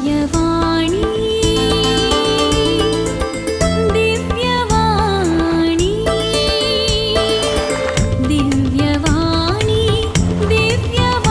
दिव्यवाणी दिव्यवाणी दिव्यवाणी दिव्यवाणी.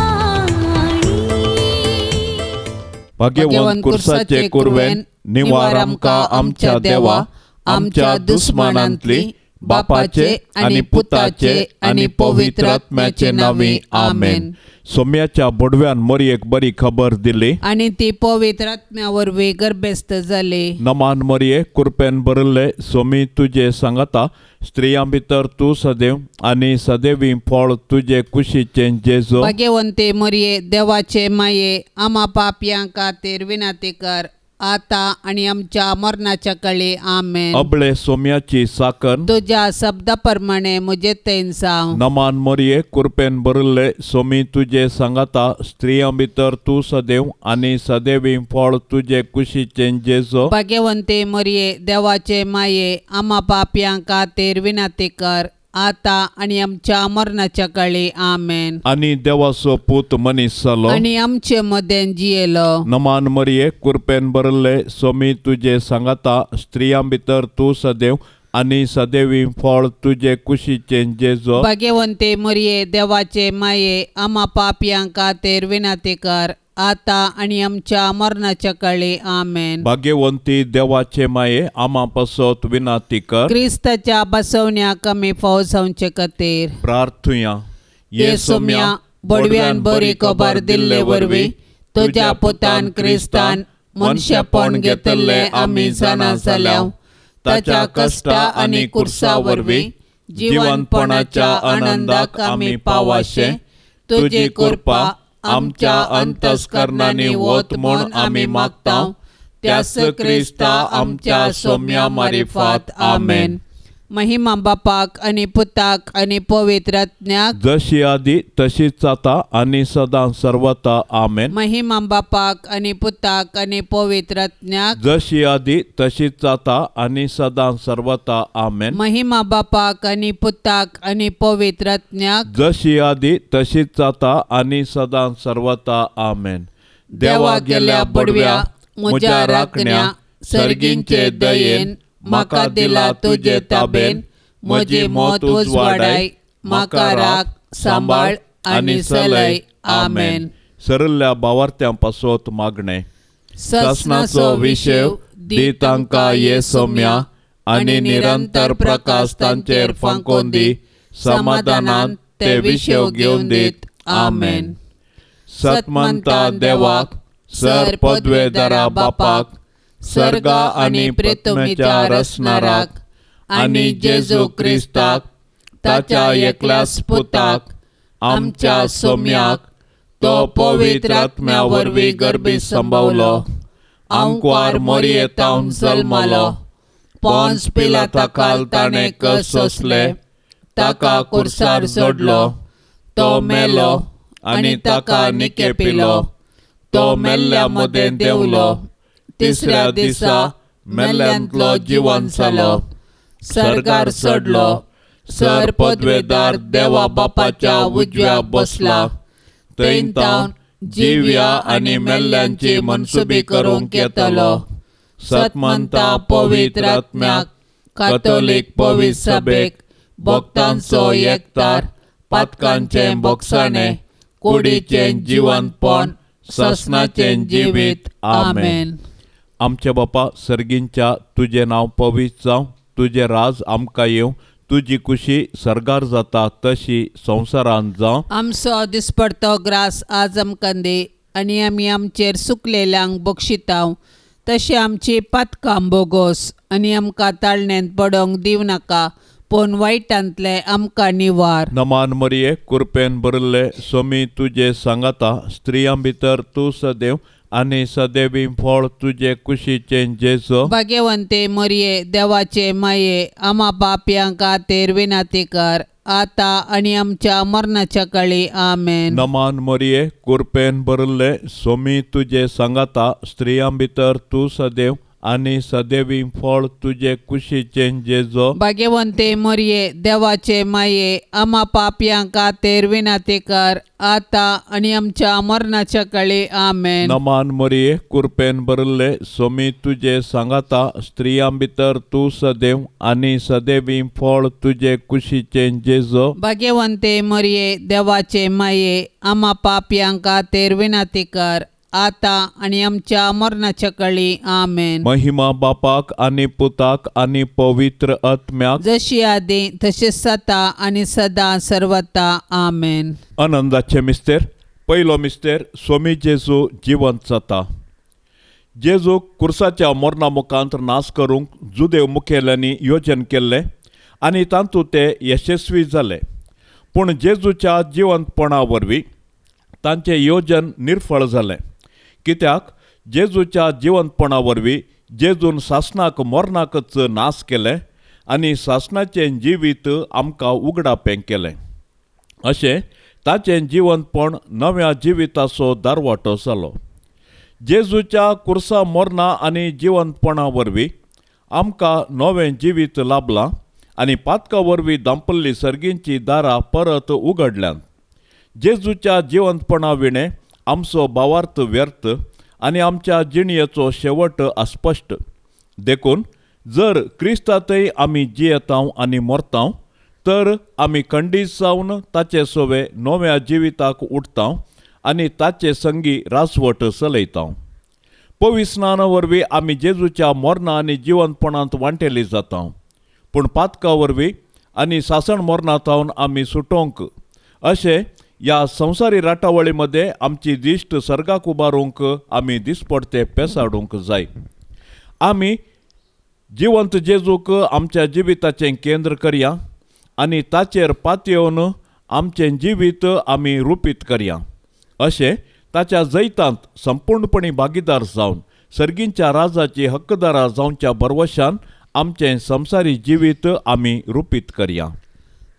भाग्यवंत कुर्साचे कुरवेन निवार आमकां आमच्या देवा आमच्या दुस्मानांतली बापाचे आनी पुताचे आनी पवित्र आत्म्याचे नांवी आमेन. सोम्याच्या बोडव्यान मोरयेक बरी खबर दिली आनी ती पवित्र आत्म्या वरवीं गर्भस्थ जाली. नमान मोरये, कुरपेन भरिल्ले सोमी तुजे सांगाता, स्त्रियां भितर तूं सदैव आनी सदैवी फळ तुजे कुशीचें जेजू. भाग्यवंते मोरये, देवाचे माये, आमा पापयां खातीर विनंती कर आता आनी आमच्या मरणाच्या कळी. आमेन. अबळे सोम्याची साकर तुज्या शब्दा प्रमाणे म्हजे थंय जावं. नमान मोरये, कुरपेन भरिल्ले सोमी तुजे सांगाता, स्त्रियां भितर तूं सदैव आनी सदैवी फळ तुजे कुशीचें जेजू. भाग्यवंते मोरये, देवाचे माये, आमा पापयां खातीर विनंती कर आता आनी आमच्या मरणाच्या कळी. आमेन. आनी देवाचो पूत मनीस जालो आनी आमचे मदें जियेलो. नमान मरये, कुरपेन भरिल्ले सोमी तुजे सांगाता, स्त्रियां भितर तूं सदैव आनी सदैवी फळ तुजे कुशीचें जेजू. भाग्यवंते मोरये, देवाचे माये, आमा पापयां खातीर विनंती कर आता आनी आमच्या मरणाच्या कळी. आमेन. भाग्यवंती देवाचे माये, आमा पासत विनंती कर. क्रिस्ताच्या बसवण्याक आमी फावो जावचे खातीर प्रार्थुया. ये सोम्या, बडव्यान बरी खबर दिल्ले वरवीं तुज्या पुतान क्रिस्तान मनशेपण घेतिल्लें आमी जाणा जाल्या. ताच्या कश्टा आनी कुर्सा वरवीं जिवनपणाच्या आनंदाक आमी पावाशें तुजी कृपा आमच्या अंतस्करणांनी वत म्हूण आमी मागता. त्यास क्रिस्ता आमच्या सोम्या मारिफात. आमेन. महिमा बापाक आनी पुताक आनी पवित्र आत्म्याक, जशी आदी तशीच आता आनी सदां सर्वता. आमेन. महिमा बापाक आनी पुताक आनी पवित्र आत्म्याक, जशी आदी तशीच आता आनी सदां सर्वता. आमेन. महिमा बापाक आनी पुताक आनी पवित्र आत्म्याक, जशी आदी तशीच आता आनी सदां सर्वता. आमेन. देवा गेल्या बडव्या म्हज्या राखण्या सर्गींचे दयेन म्हाका दिला तुजे ताबेन, म्हजी मत उजवाडाय, म्हाका राख सांबाळ आनी सलय. आमेन. सरल्या बावार्थ्यां पासत मागणें. सासणाचो विशेव दी तांकां ये सोम्या आनी निरंतर प्रकाश तांचेर फांकोवन दी, समाधानान ते विशेव घेवन दीत. आमेन. सतमंता देवाक, सर पदवेदारा बापाक, सर्गा आनी प्रितमीच्या रचणाराक आनी जेजू क्रिस्ताक ताच्या एकल्याच पुताक आमच्या सोम्याक, तो पवित्र आत्म्या वरवीं गर्भी संभवलो, आंकवार मोरयेतावन जल्मलो, पोन्स पिलाता खाल ताणें कस सोंसले, ताका कुर्सार जोडलो, तो मेलो आनी ताका निके पिलो, तो मेल्ल्या मदें देंवलो, तिसऱ्या दिसा मेल्ल्यांतलो जिवन जालो, सर्गार चडलो, सर पदवेदार देवा बापाच्या उजव्या बसला, थंय तावन जिव्या आनी मेल्ल्यांची मनसुबी करूंक येतलो. सतमंता पवित्र आत्म्याक, कातोलीक पवित्र सभेक, भक्तांचो एकतार, पातकांचें बोगसाणें, कुडीचें जिवनपण, सासणाचें जिवीत. आमेन. आमच्या बापा सर्गींच्या, तुजें नांव पवित्र जावं, तुजें राज आमकां येवं, तुजी कुशी सर्गार जाता तशी संवसारांत जावं. आमचो दिसपडतो ग्रास आज आमकां दी आनी आमी आमचेर सुकलेल्यांक बक्षितांव तशें आमची पातकां बोगोस आनी आमकां ताळण्यांत पडोंक दिवं नाका पूण वायटांतलें आमकां निवार. नमान मरिये, कुरपेन भरिल्ले सोमी तुजे सांगाता, स्त्रियां भितर तूं सदैव आनी सदैवी फळ तुजे कुशीचें जेजू. भाग्यवंते मरिये, देवाचे माये, आमा पापयां खातीर विनंती कर आता आनी आमच्या मरणाच्या काळी. आमेन. नमान मरिये, कुरपेन भरिल्ले सोमी तुजे सांगाता, स्त्रियां भितर तूं सदैव आनी सदैवी फळ तुजे कुशीचें जेजो. भाग्यवंते मरये, देवाचे माये, आमा पापयां खातीर विनंती कर, आतां आनी आमच्या मरणाच्या काळी. आमेन. नमान मरिये, कुरपेन भरिल्ले, सोमी तुजे सांगाता, स्त्रियां भितर तूं सदैव आनी सदैवी फळ तुजे कुशीचें जेजो. भाग्यवंते मरये, देवाचे माये, आमा पापयां खातीर विनंती कर, आतां आनी आमच्या मरणाच्या काळी. आमेन. महिमा बापाक आनी पुताक आनी पवित्र आत्म्याक, जशी आदी तशी सता आनी सदां सर्वता. आमेन. आनंदाचे मिस्तेर. पयलो मिस्तेर, स्वामी जेजू जिवंत जाता. जेजू कुर्साच्या मरणा मुखांत नाश करूंक जुदेव मुखेल्यांनी योजन केल्लें आनी तातूंत ते यशस्वी जाले, पूण जेजूच्या जिवंतपणा वरवीं तांचें योजन निर्फळ जालें. कित्याक जेजूच्या जिवंतपणा वरवीं जेजून सासणाक मरणाकच नाश केलें आनी सासणाचें जिवीत आमकां उगडापें केलें. अशें ताचें जिवंतपण नव्या जिविताचो दारवाटो जालो. जेजूच्या कुर्सा मरणा आनी जिवंतपणा वरवीं आमकां नवें जिवीत लाभलां आनी पातका वरवीं दांपल्ली सर्गींची दारां परत उगडल्यांत. जेजूच्या जिवंतपणा विणें आमचो भावार्थ व्यर्थ आनी आमच्या जिणयेचो शेवट अस्पश्ट. देखून जर क्रिस्तांतय आमी जियेतांव आनी मरतांव तर आमी खंडीत जावन ताचे सोवे नव्या जिविताक उठतांव आनी ताचे संगी रासवट चलयतांव. पविस्नाना वरवीं आमी जेजूच्या मरणा आनी जिवंतपणांत वांटेली जातांव, पूण पातका वरवीं आनी सासण मरणा थावन आमी सुटोवंक अशें ह्या संवसारी राटावळी मदें आमची दिश्ट सर्गाक उबारूंक आमी दिसपडते पेसाडूंक जाय. आमी जिवंत जेजूक आमच्या जिविताचें केंद्र करया आनी ताचेर पातयेवन आमचें जिवीत आमी रुपीत करया. अशें ताच्या जैतांत संपूर्णपणी भागीदार जावन सर्गींच्या राजाची हक्कदारा जावच्या भरवशान आमचें संवसारी जिवीत आमी रुपीत करया.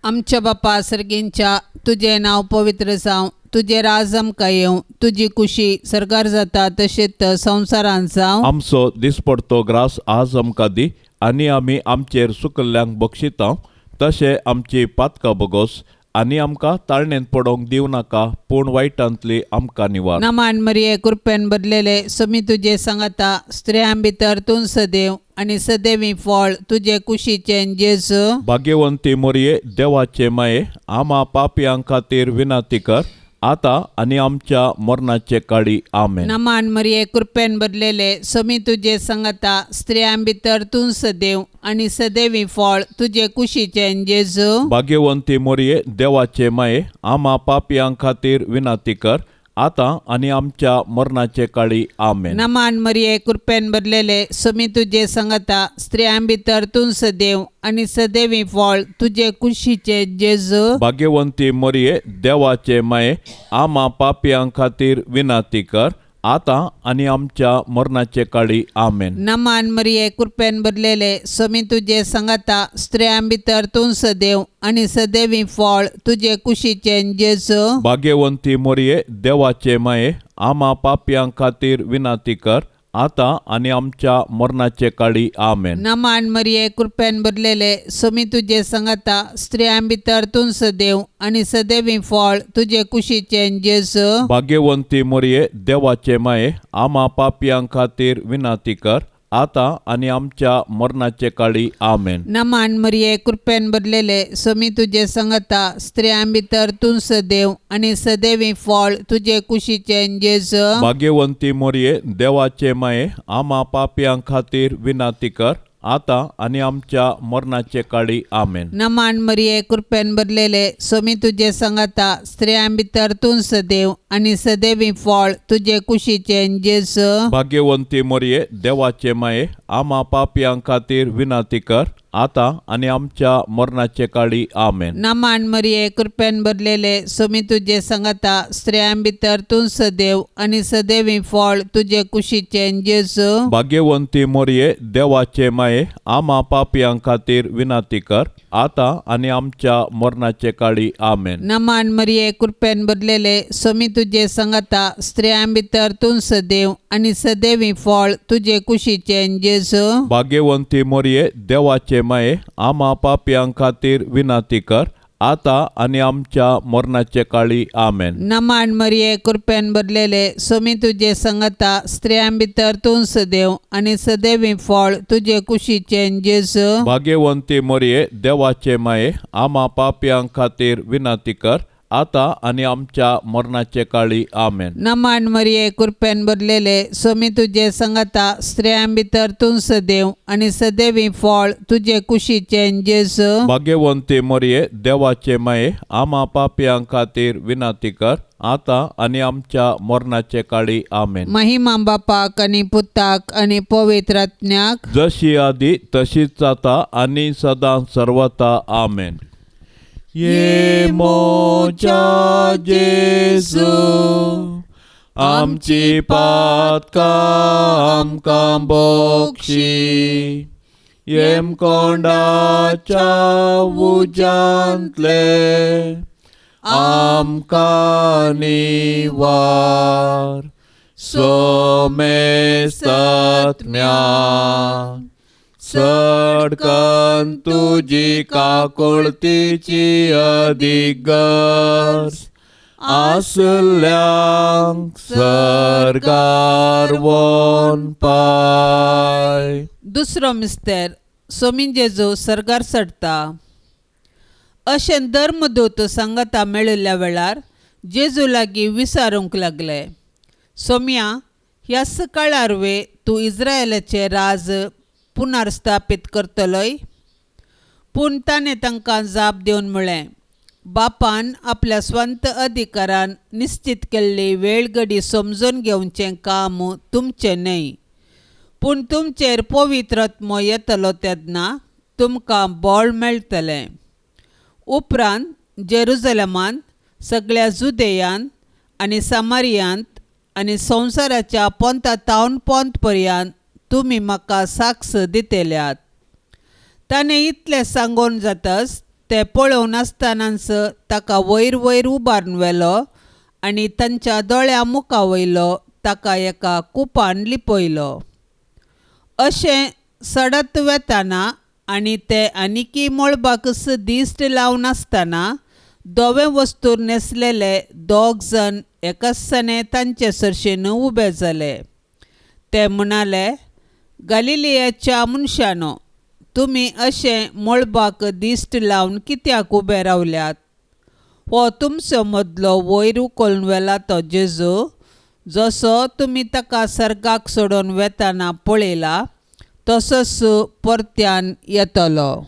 आमच्या बापा सर्गींच्या, तुजें नांव पवित्र जावं, तुजें राज आमकां येवं, तुजी कुशी सर्गार जाता तशेंच संवसारांत जावं. आमचो दिसपडतो ग्रास आज आमकां दी आनी आमी आमचेर सुकल्ल्यांक बक्षितांव तशें आमची पातकां बगोस आनी आमकां ताळणेंत पडोवंक दिवं नाका, पूण वायटांतली आमकां निवार. नमान मरिये, कृपेन भरलेले, समी तुजे सांगाता, स्त्रियां भितर तूं सदैव आनी सदैवी फळ तुजे कुशीचें जेजू. भाग्यवंती मोरये, देवाचे माये, आमा पापयां खातीर विनंती कर, आतां आनी आमच्या मरणाचे काळी. आमेन. नमान मरिये, कृपेन भरलेले, समी तुजे सांगाता, स्त्रियां भितर तूं सदैव आनी सदैवी फळ तुजे कुशीचें जेजू. भाग्यवंती मोरये, देवाचे माये, आमा पापयां खातीर विनंती कर, आतां आनी आमच्या मरणाचे काळी. आमेन. नमान मरिये, कृपेन भरलेले, समी तुजे सांगाता, स्त्रियां भितर तूं सदैव आनी सदैवी फळ तुजे कुशीचें जेजू. भाग्यवंती मोरये, देवाचे माये, आमा पापयां खातीर विनंती कर, आतां आनी आमच्या मरणाचे काळी. आमेन. नमान मरिये, कृपेन भरलेले, समी तुजे सांगाता, स्त्रियां भितर तूं सदैव आनी सदैवी फळ तुजे कुशीचें जेजू. भाग्यवंती मोरये, देवाचे माये, आमा पापयां खातीर विनंती कर, आतां आनी आमच्या मरणाचे काळी. आमेन. नमान मरिये, कृपेन भरलेले, समी तुजे सांगाता, स्त्रियां भितर तूं सदैव आनी सदैवी फळ तुजे कुशीचें जेजू. भाग्यवंती मोरये, देवाचे माये, आमा पापयां खातीर विनंती कर, आतां आनी आमच्या मरणाचे काळी. आमेन. नमान मरिये, कृपेन भरलेले, समी तुजे सांगाता, स्त्रियां भितर तूं सदैव आनी सदैवी फळ तुजे कुशीचें जेजू. भाग्यवंती मोरये, देवाचे माये, आमा पापयां खातीर विनंती कर, आतां आनी आमच्या मरणाचे काळी. आमेन. नमान मरिये, कृपेन भरलेले, समी तुजे सांगाता, स्त्रियां भितर तूं सदैव आनी सदैवी फळ तुजे कुशीचें जेजू. भाग्यवंती मोरये, देवाचे माये, आमा पापयां खातीर विनंती कर, आतां आनी आमच्या मरणाचे काळी आमेन. नमान मरिये कृपेन भरलेले सोमी तुजे सांगाता स्त्रियां भितर तूं सदैव आनी सदैवी फळ तुजे कुशीचें जेजू. भाग्यवंती मोरये देवाचे माये आमा पापयां खातीर विनंती कर आतां आनी आमच्या मरणाचे काळी आमेन. नमान मरिये कृपेन भरलेले सोमी तुजे सांगाता स्त्रियां भितर तूं सदैव आनी सदैवी फळ तुजे कुशीचें जेजू. भाग्यवंती मोरये देवाचे माये आमा पापयां खातीर विनंती कर आतां आनी आमच्या मरणाचे काळी आमेन. नमान मरिये कृपेन भरलेले सोमी तुजे सांगाता स्त्रियां भितर तूं सदैव आनी सदैवी फळ तुजे कुशीचें जेजू. भाग्यवंती मोरये देवाचे माये आमा पापयां खातीर विनंती कर आतां आनी आमच्या मरणाचे काळी आमेन. नमान मरिये कृपेन भरलेले सोमी तुजे सांगाता स्त्रियां भितर तूं सदैव आनी सदैवी फळ तुजे कुशीचें जेजू. भाग्यवंती मोरये देवाचे माये आमा पापयां खातीर विनंती कर आतां आनी आमच्या मरणाचे काळी आमेन. महिमा बापाक आनी पुताक आनी पवित्र आत्म्याक, जशी आदी तशीच जाता आनी सदां सर्वता आमेन. ये मोजा जेजू आमची पातकां आमकां बक्षी येमकोंडाच्या उज्यांतले आमकां निवार सोमेस्तात्म्या सडकन तुजी काकुळतीची अदीक गरज आसल्यांक सर्गार वोन पाय. दुसरो मिस्तेर सोमीन जेजू सर्गार चडटा. अशें धर्मदूत सांगाता मेळिल्ल्या वेळार जेजू लागीं विचारूंक लागले, सोम्या ह्याच काळार वे तूं इस्रायलाचें राज पुनर्स्थापीत करतलोय? पूण ताणें तांकां जाप दिवन म्हळें, बापान आपल्या स्वंत अधिकारान निश्चित केल्ली वेळगडी समजून घेवचें काम तुमचें न्हय, पूण तुमचेर पवित्र आत्मो येतलो तेन्ना तुमकां बळ मेळटलें. उपरांत जेरुजलमांत सगळ्या जुदेयांत आनी सामारियांत आनी संवसाराच्या पोंता तावन पोंत पर्यंत तुमी म्हाका साक्ष दितल्यात. ताणें इतलें सांगून जातच ते पळोवन आसतनाच ताका वयर वयर उबारून व्हेलो आनी तांच्या दोळ्या मुखा वयलो ताका एका कुपान लिपयलो. अशें सडत वेताना आनी ते आनिकी मळबाकच दिश्ट लावन आसतना धवें वस्तूर न्हेसलेले दोग जण एकाच तांचे सरशेन उबे जाले. ते म्हणाले, गालिलियाच्या मनशानो, तुमी अशें मळबाक दिश्ट लावन कित्याक उबे रावल्यात? हो तुमचो मदलो वयर उखलून व्हेला तो जेजू, जसो तुमी ताका सर्गाक सोडून वेताना पळयला तसोच परत्यान येतलो.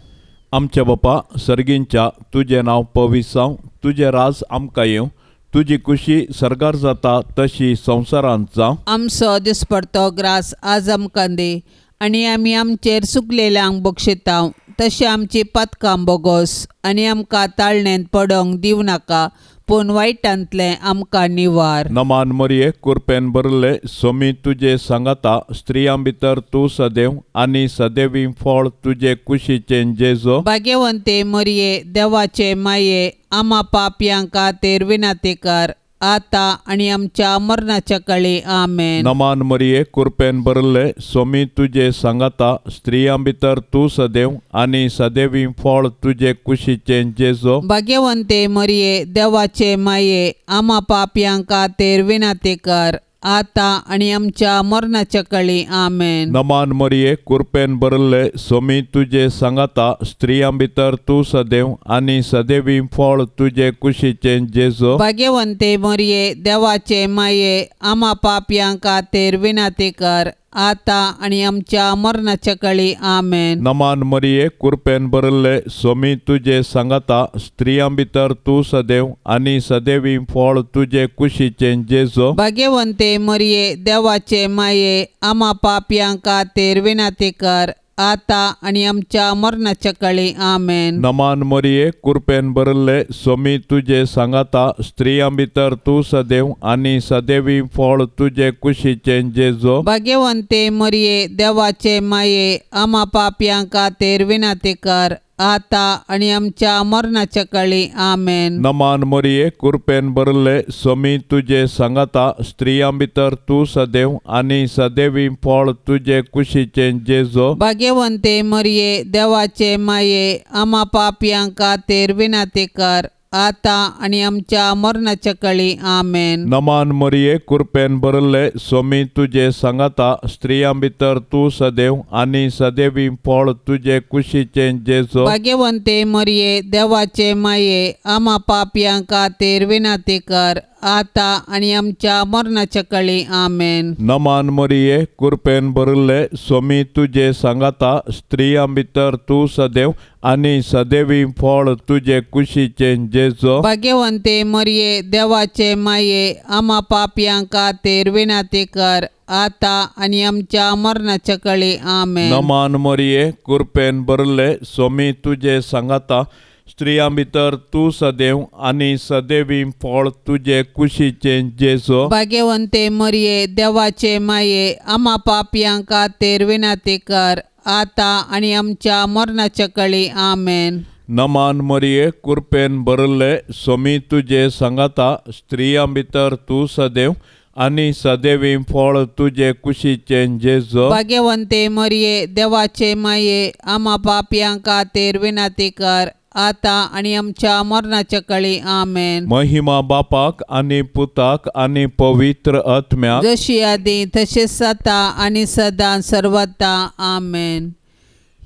आमच्या बापा सर्गींच्या तुजें नांव पवित्र जावं, तुजें राज आमकां येवं, तुजी खुशी सर्गार जाता तशी संवसारांत जावं. आमचो दिसपडतो ग्रास आज आमकां दी आनी आमी आमचेर सुकलेल्यांक बक्षितांव तशें आमची पातकां बोगोस आनी आमकां ताळणेंत पडोंक दिवं नाका, पूण वायटांतलें आमकां निवार. नमान मरिये कुरपेन भरले सोमी तुजे सांगाता स्त्रियां भितर तूं सदैव आनी सदैवी फळ तुजे कुशीचें जेजो. भाग्यवंते मरिये देवाचे माये आमा पापयां खातीर विनंती कर आतां आनी आमच्या मरणाच्या काळी आमेन. नमान मरिये कुरपेन भरले सोमी तुजे सांगाता स्त्रियां भितर तूं सदैव आनी सदैवी फळ तुजे कुशीचें जेजो. भाग्यवंते मरिये देवाचे माये आमा पापयां खातीर विनंती कर आतां आनी आमच्या मरणाच्या काळी आमेन. नमान मरिये कुरपेन भरले सोमी तुजे सांगाता स्त्रियां भितर तूं सदैव आनी सदैवी फळ तुजे कुशीचें जेजो. भाग्यवंते मरिये देवाचे माये आमा पापयां खातीर विनंती कर आतां आनी आमच्या मरणाच्या काळी आमेन. नमान मरिये कुरपेन भरले सोमी तुजे सांगाता स्त्रियां भितर तूं सदैव आनी सदैवी फळ तुजे कुशीचें जेजो. भाग्यवंते मरिये देवाचे माये आमा पापयां खातीर विनंती कर आता आनी आमच्या मरणाच्या काळी. आमेन. नमान मोरये, कुरपेन भरले, सोमी तुजे सांगाता, स्त्रियां भितर तूं सदैव आनी सदैवी फळ तुजे कुशीचें जेजो. भाग्यवंते मरिये, देवाचे माये, आमा पापयां खातीर विनंती कर, आता आनी आमच्या मरणाच्या काळी. आमेन. नमान मोरये, कुरपेन भरले, सोमी तुजे सांगाता, स्त्रियां भितर तूं सदैव आनी सदैवी फळ तुजे कुशीचें जेजो. भाग्यवंते मरिये, देवाचे माये, आमा पापयां खातीर विनंती कर, आता आनी आमच्या मरणाच्या काळी. आमेन. नमान मोरये, कुरपेन भरले, सोमी तुजे सांगाता, स्त्रियां भितर तूं सदैव आनी सदैवी फळ तुजे कुशीचें जेजो. भाग्यवंते मरिये, देवाचे माये, आमा पापयां खातीर विनंती कर, आता आनी आमच्या मरणाच्या काळी. आमेन. नमान मोरये, कुरपेन भरले, सोमी तुजे सांगाता, स्त्रियां भितर तूं सदैव आनी सदैवी फळ तुजे कुशीचें जेजो. भाग्यवंते मरिये, देवाचे माये, आमा पापयां खातीर विनंती कर, आता आनी आमच्या मरणाच्या काळी. आमेन. नमान मोरये, कुरपेन भरले, सोमी तुजे सांगाता, स्त्रियां भितर तूं सदैव आनी सदैवी फळ तुजे कुशीचें जेजो. भाग्यवंते मरिये, देवाचे माये, आमा पापयां खातीर विनंती कर, आता आनी आमच्या मरणाच्या काळी. आमेन. नमान मोरये, कुरपेन भरले, सोमी तुजे सांगाता, स्त्रियां भितर तूं सदैव आनी सदैवी फळ तुजे कुशीचें जेजो. भाग्यवंते मरिये, देवाचे माये, आमा पापयां खातीर विनंती कर, आता आनी आमच्या मरणाच्या काळी. आमेन. महिमा बापाक आनी पुताक आनी पवित्र आत्म्याक, जशी आदी तशीच आतां आनी सदां सर्वता. आमेन.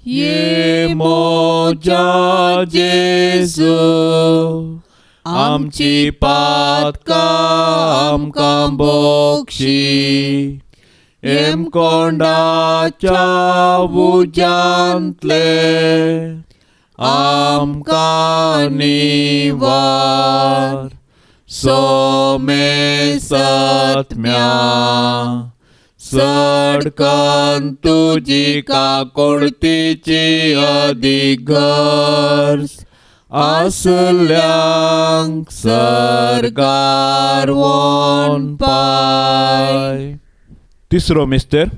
ये मोजा जेजू, आमची पातकां आमकां बोक्षी, हेमकोंडाच्या उज्यांतले आमकां निवार, सोमे सत्म्या सडकन तुजी काकोडतीची अधिगर्ज आसल्यांक सर्गार वोन पाय. तिसरो मिस्तेर,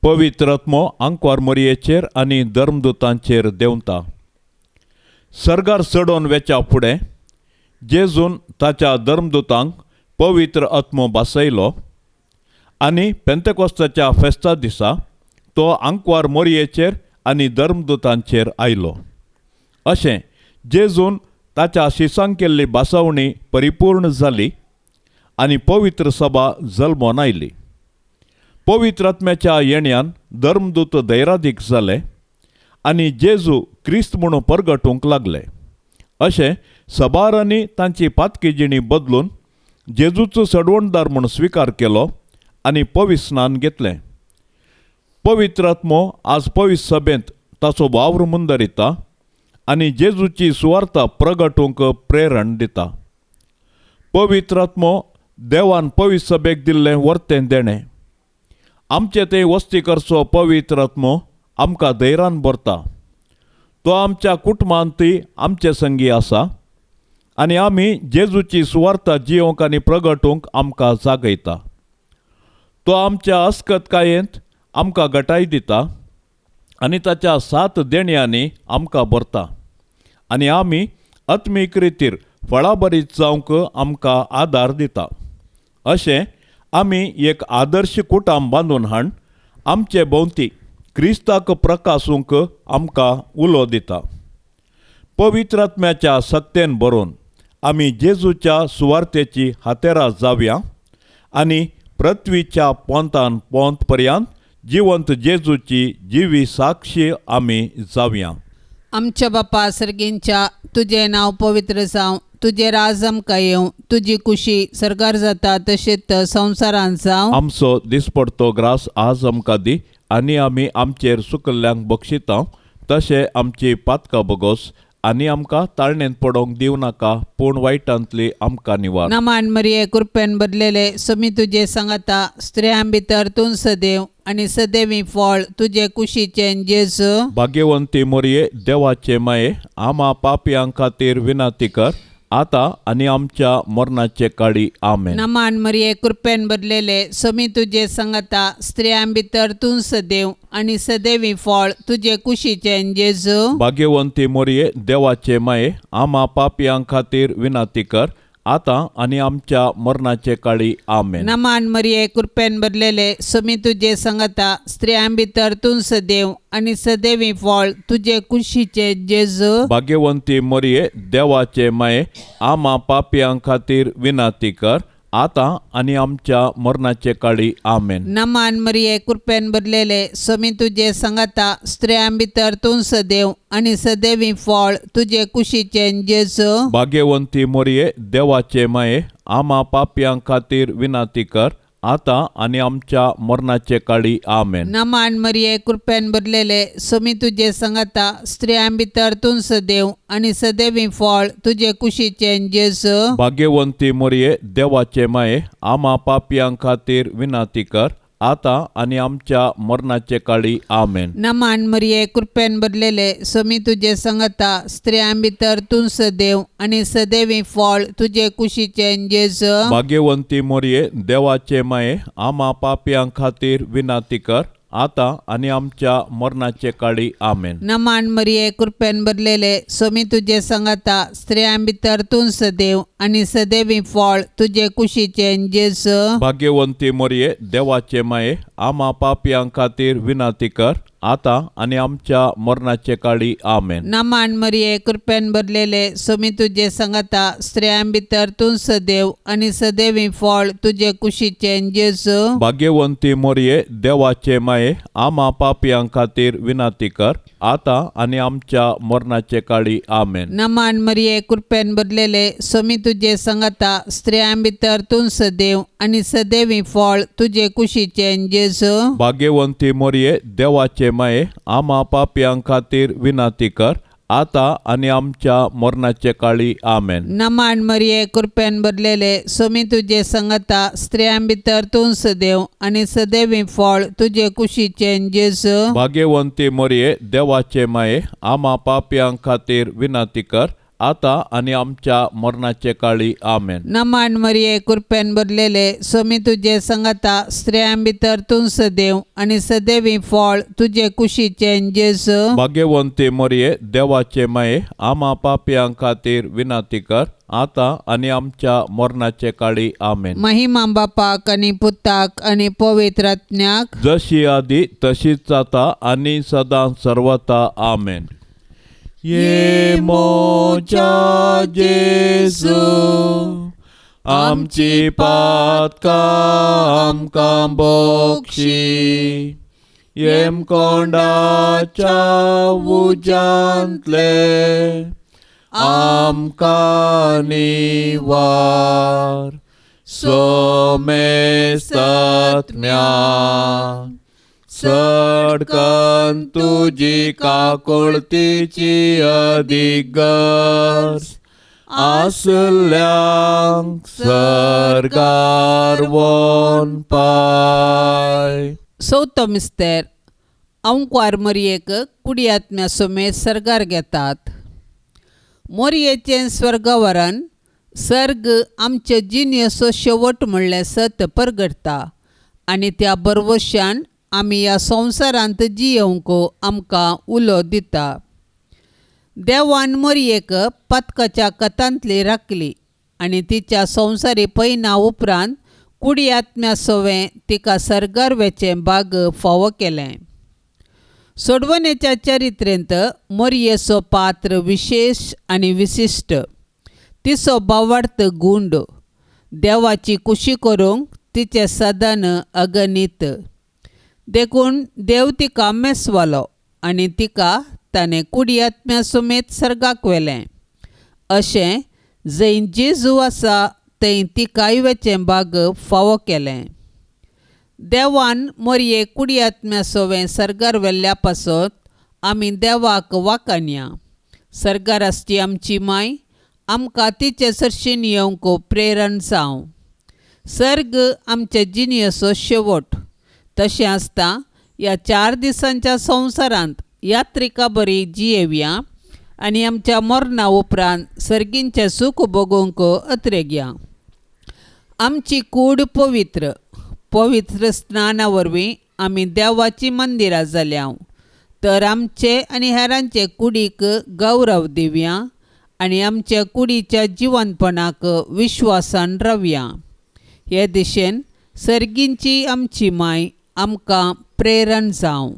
पवित्र आत्मो आंकवार मोरयेचेर आनी धर्मदूतांचेर देंवता. सर्गार चडोवन वेच्या फुडें जेजून ताच्या धर्मदूतांक पवित्र आत्मो भासयलो आनी पेंतेकोस्ताच्या फेस्ता दिसा तो आंकवार मोरयेचेर आनी धर्मदूतांचेर आयलो. अशें जेजून ताच्या शिसांक केल्ली भासावणी परिपूर्ण जाली आनी पवित्र सभा जल्मोन आयली. पवित्र आत्म्याच्या येण्यान धर्मदूत धैरादीक जाले आनी जेजू क्रिस्त म्हणून परगटूंक लागले. अशें सबारांनी तांची पातकी जिणी बदलून जेजूचो सडवणदार म्हूण स्विकार केलो आनी पवित्र स्नान घेतलें. पवित्र आत्मो आज पवित्र सभेंत ताचो वावर मुंदरिता आनी जेजूची सुवार्ता प्रगटूंक प्रेरण दिता. पवित्र आत्मो देवान पवित्र सभेक दिल्लें वर्तें देणें. आमचे ते वस्ती करचो पवित्र आत्मो आमकां धैर्यान भरता. तो आमच्या कुटुंबांतय आमचे संगी आसा आनी आमी जेजूची सुवार्ता जियोंक आनी प्रगटूंक आमकां जागयता. तो आमच्या अस्कतकायेंत आमकां गटाय दिता आनी ताच्या सात देण्यांनी आमकां भरता आनी आमी आत्मीक रितीर फळाभरीत जावंक आमकां आदार दिता. अशें आमी एक आदर्श कुटाम बांदून हाड आमचे भोंवती क्रिस्ताक प्रकासूंक आमकां उलो दिता. पवित्र आत्म्याच्या सक्तेन बरोवन आमी जेजूच्या सुवार्तेची हातेरां जावया आनी पृथ्वीच्या पोंतान पोंत पर्यंत जिवंत जेजूची जिवी साक्षी आमी जावया. आमच्या बापा सर्गींच्या, तुजें नांव पवित्र जावं, तुजें राज आमकां येवं, तुजी कुशी सर्गार जाता तशेंच संवसारांत जावं. आमचो दिसपडतो ग्रास आज आमकां दी आनी आमी आमचेर सुकल्ल्यांक बक्षिता तशें आमची पातकां बोगोस आनी आमकां ताळणेंत पडोवंक दिवं नाका, पूण वायटांतली आमकां निवार. नमान मरिये, कृपेन भरलेले, स्वामी तुजे सांगाता, स्त्रियां भितर तूं सदैव आनी सदैवी फळ तुजे कुशीचें जेजू. भाग्यवंती मोरये, देवाचे माये, आमा पापयां खातीर विनंती कर, आतां आनी आमच्या मरणाचे काळी. आमेन. नमान मरिये, कृपेन भरलेले, स्वामी तुजे सांगाता, स्त्रियां भितर तूं सदैव आनी सदैवी फळ तुजे कुशीचें जेजू. भाग्यवंती मोरये, देवाचे माये, आमा पापयां खातीर विनंती कर, आतां आनी आमच्या मरणाचे काळी. आमेन. नमान मरिये, कृपेन भरलेले, स्वामी तुजे सांगाता, स्त्रियां भितर तूं सदैव आनी सदैवी फळ तुजे कुशीचे जेजू. भाग्यवंती मोरये, देवाचे माये, आमा पापयां खातीर विनंती कर, आतां आनी आमच्या मरणाचे काळी. आमेन. नमान मरिये, कृपेन भरलेले, स्वामी तुजे सांगाता, स्त्रियां भितर तूं सदैव आनी सदैवी फळ तुजे कुशीचें जेजू. भाग्यवंती मोरये, देवाचे माये, आमा पापयां खातीर विनंती कर, आतां आनी आमच्या मरणाचे काळी. आमेन. नमान मरिये, कृपेन भरलेले, स्वामी तुजे सांगाता, स्त्रियां भितर तूं सदैव आनी सदैवी फळ तुजे कुशीचें जेजू. भाग्यवंती मोरये, देवाचे माये, आमा पापयां खातीर विनंती कर, आतां आनी आमच्या मरणाचे काळी. आमेन. नमान मरिये, कृपेन भरलेले, स्वामी तुजे सांगाता, स्त्रियां भितर तूं सदैव आनी सदैवी फळ तुजे कुशीचें जेजू. भाग्यवंती मोरये, देवाचे माये, आमा पापयां खातीर विनंती कर, आतां आनी आमच्या मरणाचे काळी. आमेन. नमान मरिये, कृपेन भरलेले, स्वामी तुजे सांगाता, स्त्रियां भितर तूं सदैव आनी सदैवी फळ तुजे कुशीचें जेजू. भाग्यवंती मोरये, देवाचे माये, आमा पापयां खातीर विनंती कर, आतां आनी आमच्या मरणाचे काळी. आमेन. नमान मरिये, कृपेन भरलेले, स्वामी तुजे सांगाता, स्त्रियां भितर तूं सदैव आनी सदैवी फळ तुजे कुशीचें जेजू. भाग्यवंती मोरये, देवाचे माये, आमा पापयां खातीर विनंती कर, आतां आनी आमच्या मरणाचे काळी. आमेन. नमान मरिये, कृपेन भरलेले, स्वामी तुजे सांगाता, स्त्रियां भितर तूं सदैव आनी सदैवी फळ तुजे कुशीचें जेजू. भाग्यवंती मोरये, देवाचे माये, आमा पापयां खातीर विनंती कर, आतां आनी आमच्या मरणाचे काळी. आमेन. नमान मरिये, कृपेन भरलेले, स्वामी तुजे सांगाता, स्त्रियां भितर तूं सदैव आनी सदैवी फळ तुजे कुशीचें जेजू. भाग्यवंती मोरये, देवाचे माये, आमा पापयां खातीर विनंती कर, आतां आनी आमच्या मरणाचे काळी. आमेन. नमान मरिये, कृपेन भरलेले, स्वामी तुजे सांगाता, स्त्रियां भितर तूं सदैव आनी सदैवी फळ तुजे कुशीचें जेजू. भाग्यवंती मोरये, देवाचे माये, आमा पापयां खातीर विनंती कर, आतां आनी आमच्या मरणाचे काळी. आमेन. महिमा बापाक आनी पुताक आनी पवित्र आत्म्याक, जशी आदी तशीच आतां आनी सदां सर्वता. आमेन. ये मोजा जेजू, आमची पातकां आमकां बक्षी, येमकोंडाच्या उज्यांतले आमकां निवार, सोमेस्तात्म्या सडकन तुजी काकुळतीची अदीक गरज आसल्यांक सर्गार वोन पाय. चवथो मिस्तेर. अंकवार मोरयेक कुडियात्म्या सुमेर सर्गार घेतात. मोरयेचें स्वर्गवरण सर्ग आमचे जिणेचो शेवट म्हणलें सत परगटता आनी त्या बरवशान आमी ह्या संवसारांत जियेवंक आमकां उलो दिता. देवान मोरयेक पातकाच्या कथांतली राखली आनी तिच्या संवसारी पयना उपरांत कुडी आत्म्या सवें तिका सर्गार वेचें भाग फावो केलें. सोडवणेच्या चरित्रेंत मोरयेचो पात्र विशेश आनी विशिश्ट. तिचो भावार्थ गुंड, देवाची कुशी करूंक तिचें सदन अगणीत. देखून देव तिका मेसवालो आनी तिका ताणें कुडी आत्म्या समेत सर्गाक व्हेलें. अशें जंय जेजू आसा थंय तिकाय वेचें भाग फावो केलें. देवान मोरये कुडी आत्म्या सवें सर्गार व्हेल्ल्या पासत आमी देवाक वाखाणया. सर्गार आसची आमची माय आमकां तिचे सरशीन येवंक प्रेरण जावं. सर्ग आमचे जिणेचो शेवट. तशें आसता ह्या 4 दिसांच्या संवसारांत यात्रिका बरी जियेवया आनी आमच्या मरणा उपरांत सर्गींचें सूख भोगूंक अत्रेगया. आमची कूड पवित्र पवित्र स्नाना वरवीं आमी देवाचीं मंदिरां जाल्या. तर आमचे आनी हेरांचे कुडीक गौरव दिवया आनी आमच्या कुडीच्या जिवनपणाक विश्वासान रावया. हे दिशेन सर्गींची आमची माय आमकां प्रेरण जावं.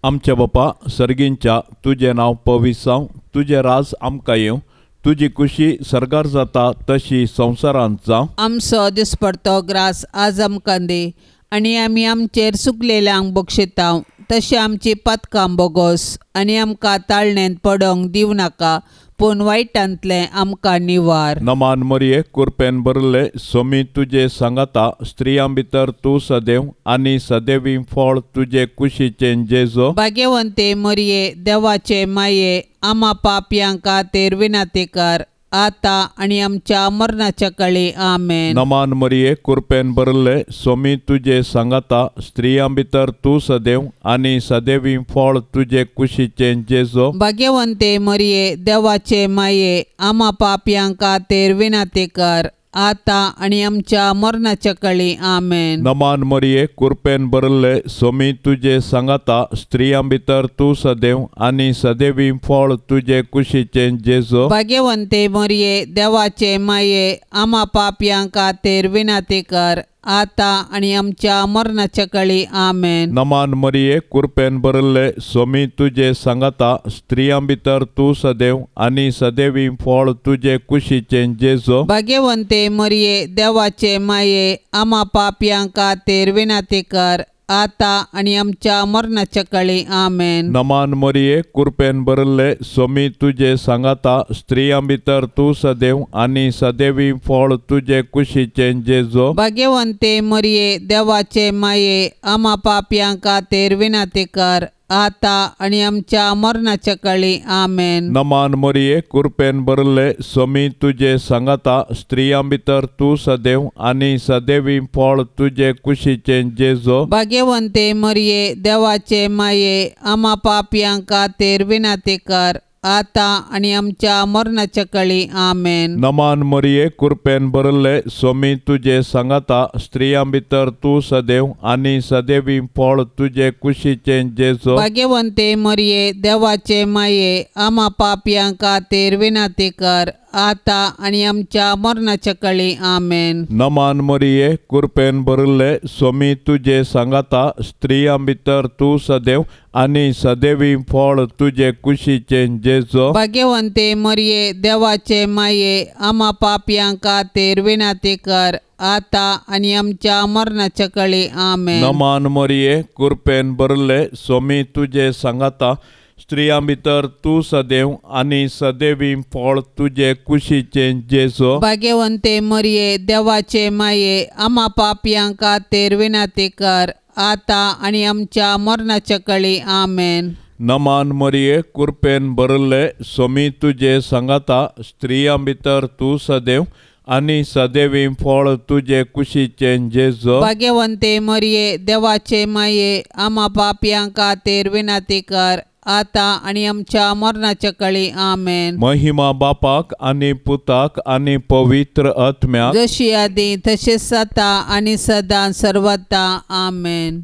आमच्या बापा सर्गींच्या, तुजें नांव पवित्र जावं, तुजें राज आमकां येवं, तुजी खुशी सर्गार जाता तशी संवसारांत जावं. आमचो दिसपडतो ग्रास आज आमकां दी आनी आमी आमचेर सुकलेल्यांक बक्षितांव तशें आमची पातकां बोगोस आनी आमकां ताळणेंत पडोंक दिवं नाका पूण वायटांतलें आमकां निवार. नमान मरिये, कुरपेन भरले, सोमी तुजे सांगाता, स्त्रियां भितर तूं सदैव आनी सदैवी फळ तुजे कुशीचें जेजो. भाग्यवंते मरिये, देवाचे माये, आमा पापयां खातीर विनंती कर आता आनी आमच्या मरणाच्या काळी. आमेन. नमान मरिये, कुरपेन भरले, सोमी तुजे सांगाता, स्त्रियां भितर तूं सदैव आनी सदैवी फळ तुजे कुशीचें जेजो. भाग्यवंते मरिये, देवाचे माये, आमा पापयां खातीर विनंती कर आता आनी आमच्या मरणाच्या काळी. आमेन. नमान मरिये, कुरपेन भरले, सोमी तुजे सांगाता, स्त्रियां भितर तूं सदैव आनी सदैवी फळ तुजे कुशीचें जेजो. भाग्यवंते मरिये, देवाचे माये, आमा पापयां खातीर विनंती कर आता आनी आमच्या मरणाच्या काळी. आमेन. नमान मरिये, कुरपेन भरले, सोमी तुजे सांगाता, स्त्रियां भितर तूं सदैव आनी सदैवी फळ तुजे कुशीचें जेजो. भाग्यवंते मरिये, देवाचे माये, आमा पापयां खातीर विनंती कर आता आनी आमच्या मरणाच्या काळी. आमेन. नमान मरिये, कुरपेन भरले, सोमी तुजे सांगाता, स्त्रियां भितर तूं सदैव आनी सदैवी फळ तुजे कुशीचें जेजो. भाग्यवंते मरिये, देवाचे माये, आमा पापयां खातीर विनंती कर आता आनी आमच्या मरणाच्या काळी. आमेन. नमान मरिये, कुरपेन भरले, सोमी तुजे सांगाता, स्त्रियां भितर तूं सदैव आनी सदैवी फळ तुजे कुशीचें जेजो. भाग्यवंते मरिये, देवाचे माये, आमा पापयां खातीर विनंती कर आता आनी आमच्या मरणाच्या काळी. आमेन. नमान मरिये, कुरपेन भरले, सोमी तुजे सांगाता, स्त्रियां भितर तूं सदैव आनी सदैवी फळ तुजे कुशीचें जेजो. भाग्यवंते मरिये, देवाचे माये, आमा पापयां खातीर विनंती कर आता आनी आमच्या मरणाच्या काळी. आमेन. नमान मरिये, कुरपेन भरले, सोमी तुजे सांगाता, स्त्रियां भितर तूं सदैव आनी सदैवी फळ तुजे कुशीचें जेजो. भाग्यवंते मरिये, देवाचे माये, आमा पापयां खातीर विनंती कर आता आनी आमच्या मरणाच्या काळी. आमेन. नमान मरिये, कुरपेन भरले, सोमी तुजे सांगाता, स्त्रियां भितर तूं सदैव आनी सदैवी फळ तुजे कुशीचें जेजो. भाग्यवंते मरिये, देवाचे माये, आमा पापयां खातीर विनंती कर आता आनी आमच्या मरणाच्या काळी. आमेन. नमान मरिये, कुरपेन भरले, सोमी तुजे सांगाता, स्त्रियां भितर तूं सदैव आनी सदैवी फळ तुजे कुशीचें जेजो. भाग्यवंते मरिये, देवाचे माये, आमा पापयां खातीर विनंती कर आता आनी आमच्या मरणाच्या काळी. आमेन. महिमा बापाक आनी पुताक आनी पवित्र आत्म्याक, जशी आदी तशेंच आतां आनी सदां सर्वता. आमेन.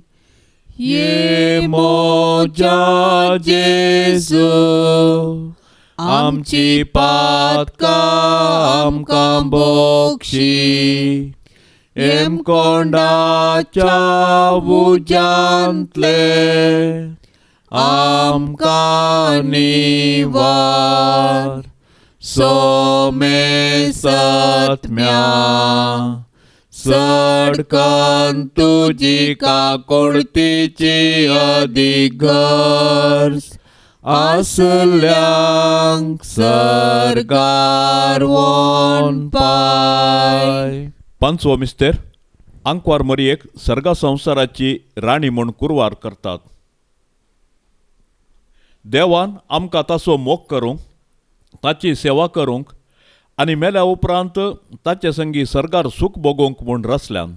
ये मोजा जेजू, आमची पातकां आमकां बोक्षी, हेमकोंडाच्या उज्यांतले आमकां निवार, सोमे सत्म्या सडकन तुजी काकोडतीची अदीक गरज आसल्यांक सर्गार वोन पाय. पांचवो मिस्तेर, आंकवार मरियेक सर्गा संवसाराची राणी म्हूण कुरवार करतात. देवान आमकां ताचो मोग करूंक ताची सेवा करूंक आनी मेल्या उपरांत ताचे संगी सर्गार सूख भोगूंक म्हूण रचल्यान.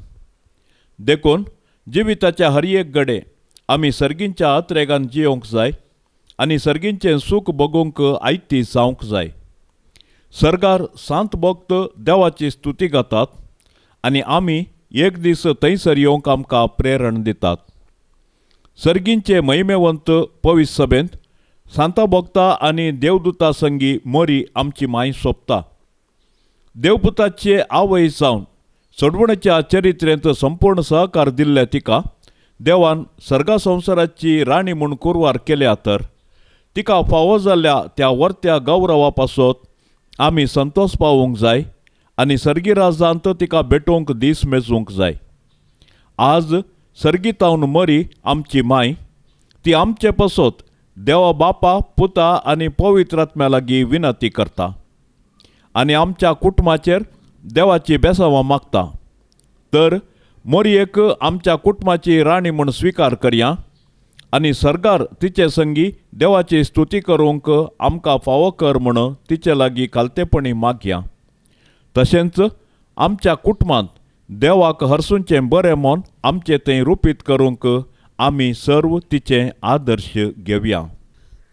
देखून जिविताच्या हर एक गडे आमी सर्गींच्या अत्रेगान जियोंक जाय आनी सर्गींचें सूख भोगूंक आयती जावंक जाय. सर्गार सांत भक्त देवाची स्तुती गातात आनी आमी एक दीस थंयसर येवंक आमकां प्रेरण दितात. सर्गींचे महिमेवंत पवित्र सभेंत सांता भक्ता आनी देवदूता संगी मोरी आमची माय सोंपता. देवपुताचे आवय जावन सोडवणेच्या चरित्रेंत संपूर्ण सहकार दिल्ल्या तिका देवान सर्गा संवसाराची राणी म्हूण कुरवार केल्या तर तिका फावो जाल्ल्या त्या वर्त्या गौरवा पासत आमी संतोष पावूंक जाय आनी सर्गी राजांत तिका भेटोवंक दीस मेजूंक जाय. आज सर्गीतावन मरी आमची माय ती आमचे पासत देवा बापा पुता आनी पवित्र आत्म्या लागीं विनंती करता आनी आमच्या कुटुंबाचेर देवाची बेसावां मागता. तर मोरयेक आमच्या कुटुंबाची राणी म्हूण स्विकार करया आनी सर्गार तिचे संगी देवाची स्तुती करूंक आमकां फावो कर म्हूण तिचे लागीं खालतेपणी मागया. तशेंच आमच्या कुटुंबांत देवाक हरसूंचें बरें मन आमचें थंय रुपीत करूंक आमी सर्व तिचें आदर्श घेवया.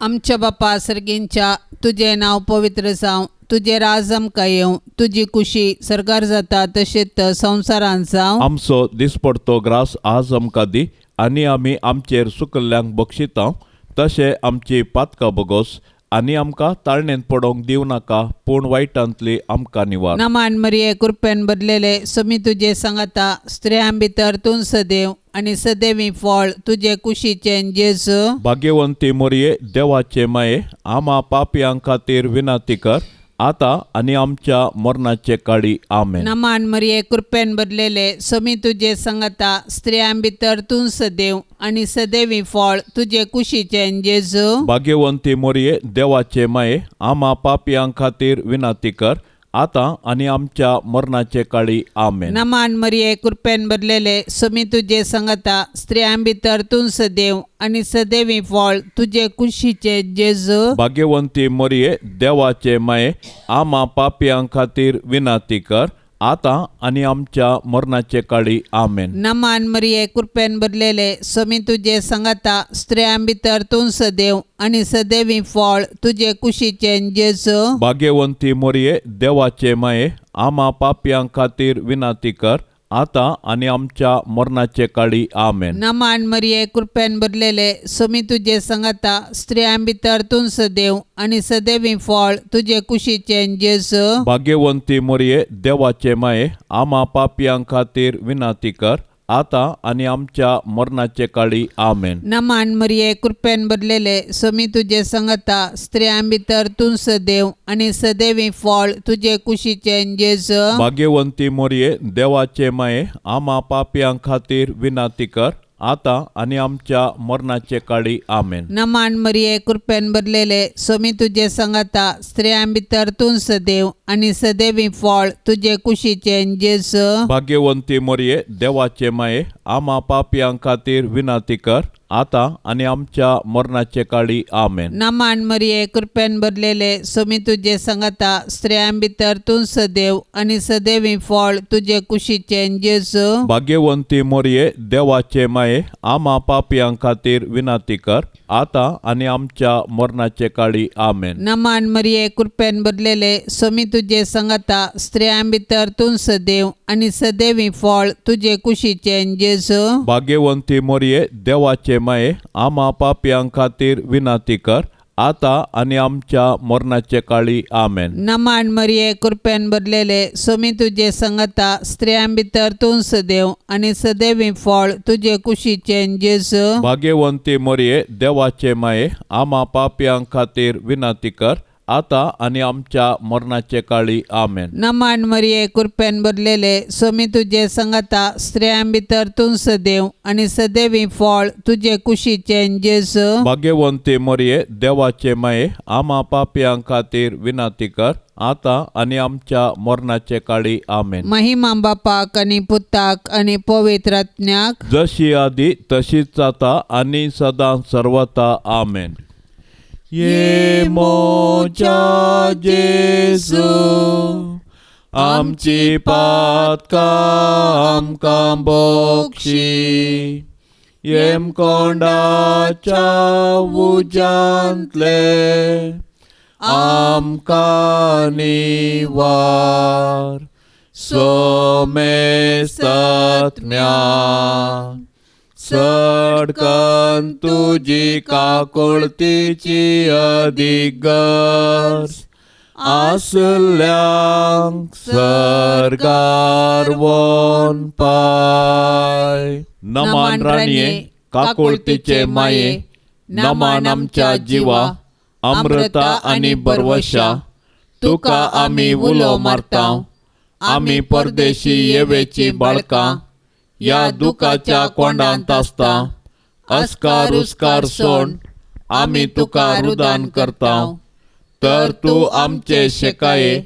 आमच्या बापा सर्गींच्या तुजें नांव पवित्र जावं, तुजें राज आमकां येवं, तुजी कुशी सर्गार जाता तशेंच संवसारांत जावं. आमचो दिसपडतो ग्रास आज आमकां दी आनी आमी आमचेर सुकल्ल्यांक बक्षिता तशें आमची पातकां बगोस आनी आमकां ताळणेंत पडोवंक दिवं नाका पूण वायटांतली आमकां निवार. नमान मरिये कृपेन बदलेले समी तुजे सांगाता, स्त्रियां भितर तूं सदैव आनी सदैवी फळ तुजे कुशीचें जेजू. भाग्यवंती मोरये देवाचे माये आमा पापयां खातीर विनंती कर आतां आनी आमच्या मरणाचे काळी. आमेन. नमान मरिये कृपेन बदलेले समी तुजे सांगाता, स्त्रियां भितर तूं सदैव आनी सदैवी फळ तुजे कुशीचें जेजू. भाग्यवंती मोरये देवाचे माये आमा पापयां खातीर विनंती कर आतां आनी आमच्या मरणाचे काळी. आमेन. नमान मरिये कृपेन बदलेले समी तुजे सांगाता, स्त्रियां भितर तूं सदैव आनी सदैवी फळ तुजे कुशीचे जेजू. भाग्यवंती मरिये देवाचे माये आमा पापयां खातीर विनंती कर आतां आनी आमच्या मरणाचे काळी. आमेन. नमान मरिये कृपेन बदलेले समी तुजे सांगाता, स्त्रियां भितर तूं सदैव आनी सदैवी फळ तुजे कुशीचें जेजू. भाग्यवंती मरिये देवाचे माये आमा पापयां खातीर विनंती कर आतां आनी आमच्या मरणाचे काळी. आमेन. नमान मरिये कृपेन बदलेले समी तुजे सांगाता, स्त्रियां भितर तूं सदैव आनी सदैवी फळ तुजे कुशीचें जेजू. भाग्यवंती मरिये देवाचे माये आमा पापयां खातीर विनंती कर आतां आनी आमच्या मरणाचे काळी. आमेन. नमान मरिये कृपेन बदलेले समी तुजे सांगाता, स्त्रियां भितर तूं सदैव आनी सदैवी फळ तुजे कुशीचें जेजू. भाग्यवंती मरिये देवाचे माये आमा पापयां खातीर विनंती कर आतां आनी आमच्या मरणाचे काळी. आमेन. नमान मरिये कृपेन बदलेले समी तुजे सांगाता, स्त्रियां भितर तूं सदैव आनी सदैवी फळ तुजे कुशीचें जेजू. भाग्यवंती मरिये देवाचे माये आमा पापयां खातीर विनंती कर आतां आनी आमच्या मरणाचे काळी. आमेन. नमान मरिये कृपेन बदलेले समी तुजे सांगाता, स्त्रियां भितर तूं सदैव आनी सदैवी फळ तुजे कुशीचें जेजू. भाग्यवंती मरिये देवाचे माये आमा पापयां खातीर विनंती कर आतां आनी आमच्या मरणाचे काळी. आमेन. नमान मरिये कृपेन बदलेले समी तुजे सांगाता, स्त्रियां भितर तूं सदैव आनी सदैवी फळ तुजे कुशीचें जेजू. भाग्यवंती मरिये देवाचे माये आमा पापयां खातीर विनंती कर आतां आनी आमच्या मरणाचे काळी. आमेन. नमान मरिये कृपेन बदलेले समी तुजे सांगाता, स्त्रियां भितर तूं सदैव आनी सदैवी फळ तुजे कुशीचें जेजू. भाग्यवंती मरिये देवाचे माये आमा पापयां खातीर विनंती कर आतां आनी आमच्या मरणाचे काळी. आमेन. नमान मरिये कृपेन बदलेले समी तुजे सांगाता, स्त्रियां भितर तूं सदैव आनी सदैवी फळ तुजे कुशीचें जेजू. भाग्यवंती मरिये देवाचे माये आमा पापयां खातीर विनंती कर आतां आनी आमच्या मरणाचे काळी. आमेन. महिमा बापाक आनी पुताक आनी पवित्र आत्म्याक, जशी आदी तशीच जाता आनी सदां सर्वता. आमेन. ये मोजा जेजू आमची पातकां आमकां बक्षी येमकोंडाच्या उज्यांतले आमकां निवार सोमेस्तात्म्या सडकन तुजी काकुळतीची अदीक गरज आसल्यांक सर्गार वोन पाय. नमान राणये काकुळतीचे माये नमान आमच्या जिवा अमृता आनी बरवशा तुका आमी उलो मारता. आमी परदेशी येवेची बाळकां ह्या दुखाच्या कोंडांत आसता. अस्कार उस्कार सोड आमी तुका रुदान करता. तर तूं आमचे शेकाये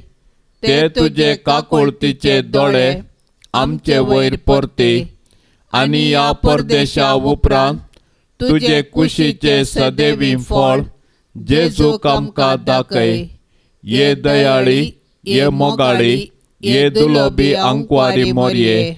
ते तुजे काकुळतीचे दोळे आमचे वयर परती आनी ह्या परदेशा उपरांत तुजे कुशीचे सदैवी फळ जेजूक आमकां दाखय. ये दयाळी ये मोगाळी ये दुलोबी आंकवारी मोरये.